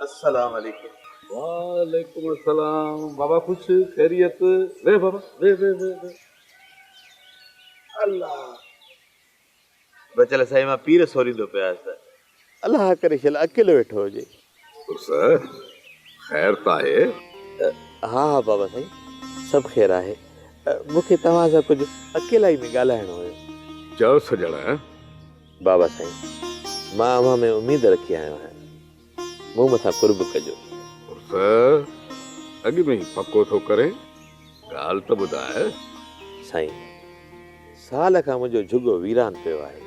السلام عليڪم. وعليڪم السلام بابا خوش خيريت ويھ بابا ويھ ويھ ويھ ويھ. الله بچل سائين مان پير سوريندو پيو آهيس ته الله ڪري شل اڪيلو ويٺو هجي. عرس خير ته آهي؟ ها ها بابا سائين سڀ خير آهي. مون کي توهان سان ڪجهه اڪيلائي ۾ ڳالهائڻو هيو. چئو سڄڻ. بابا سائين مان اوهان ۾ اميد رکي آيو آهيان. مون مٿان قرب ڪجو. عرس اڳ ۾ ئي پڪو ٿو ڪرين، ڳالهه ته ٻڌاء. سائين سال کان منهنجو جهڳو ويران پيو آهي،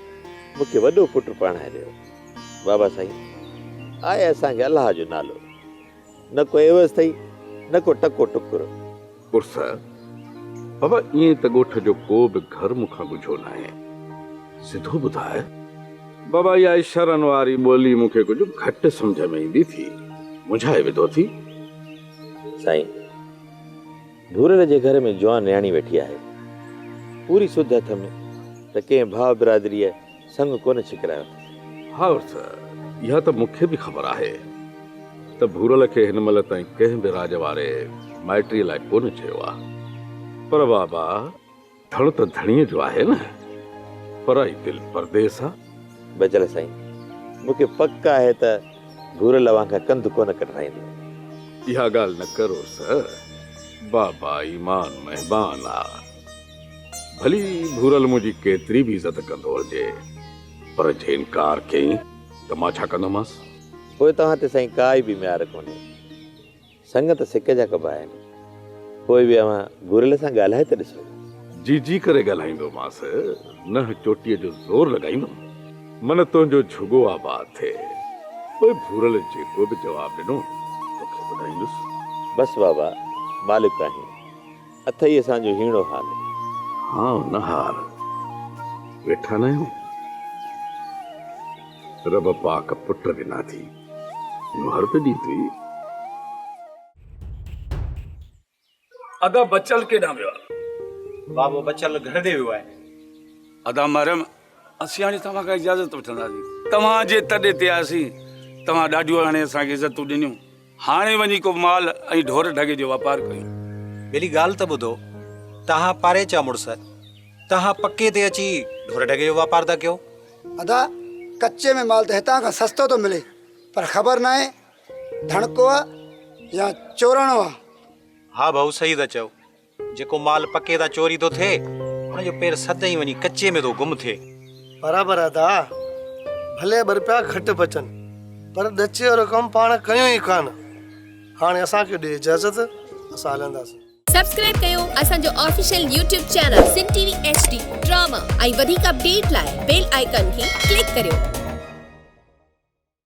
مون کي وڏو پٽ پرڻائي ڏيو. بابا سائين آهي اسان کي الله جو نالو، نه ڪو عيوض ٿئي نه ڪو ٽڪو ٽڪر. عرس، بابا ائين ته ڳوٺ جو ڪو به گهر مون کان ڳجهو ناهي، سڌو ٻڌاء. بابا اها اشارن واري ٻولي مون کي ڪجهه گهٽ سمجهه ۾ ايندي ٿي، منجهائي وڌو ٿي. سائين، ڀورل جي گهر ۾ جوان نياڻي ويٺي آهي. پوري سڌ اٿم ته ڪنهن ڀاء برادريء سڱ ڪونه ڇڪرايو اٿس. ها عرس، اها ته مون کي به خبر آهي ته ڀورل کي هن مهل تائين ڪنهن به راڄ واري مائٽيء لاء ڪونه چيو آهي. پر بابا، ڌڻ ته ڌڻيء جو آهي نه، پرائي دل پرديس آ. بچل سائين، مون کي پڪ آهي ته ڀورل اوهان کان ڪنڌ ڪونه ڪڍرائيندو. اها ڳالهه نه ڪر عرس، بابا ايمان مهبان آ. ڀلي ڀورل منهنجي ڪيتري به عزت ڪندو هجي، پر جي انڪار ڪيائين ته مان ڇا ڪندومانس؟ پوء توهان تي سائين ڪائي به ميار ڪونهي. سڱ ته سڪ جا ڪبا آهن. پوء به اوهان ڀورل سان ڳالهائي ته ڏسو. جي جي ڪري ڳالهائيندومانس، ننهن چوٽيء جو زور لڳائيندم، من تنهنجو جهڳو آباد ٿئي. پوء ڀورل جيڪو به جواب ڏنو، توکي ٻڌائيندس. بس بابا، مالڪ آهين. اٿئي اسان جو هيڻو حال. هانء نه هار، ويٺا ناهيون. رب پاڪ پٽ ڏنا ٿي، نوهر به ڏيندي. ادا بچل ڪيڏانهن ويو آهي؟ بابو بچل گهر ڏي ويو آهي. ادا محرم اسين هاڻي توهان کان اجازت وٺنداسين. توهان جي تڏي تي آياسين، توهان ڏاڍيون هاڻي اسان کي عزتون ڏنيون. هاڻي وڃي ڪو مال ۽ ڍور ڍڳي جو واپار ڪيون. ٻيلي ڳالهه ته ٻڌو، توهان پاريچا مڙس، توهان پڪي تي اچي ڍور ڍڳي جو واپار ٿا ڪيو. ادا ڪچي ۾ مال ته هتان کان سستو ٿو ملي پر خبر ناهي ڌڻڪو آ يا چوراڻو آ. ها ڀائو صحيح ٿا چئو. جيڪو مال پڪي تان چوري ٿو ٿئي، ان جو پير سدائين وڃي ڪچي ۾ ٿو گم ٿئي. برابر ادا، ڀلي ٻه رپيا گهٽ بچن، پر ڏچي وارو ڪم پاڻ ڪيون ئي ڪانه. هاڻي اسان کي ڏي اجازت، اسان هلنداسين. سبسڪرائب ڪيو اسان جو official YouTube channel Sindh T V H D drama ۽ وڌيڪ اپڊيٽ لاء بيل آئيڪان کي ڪلڪ ڪريو.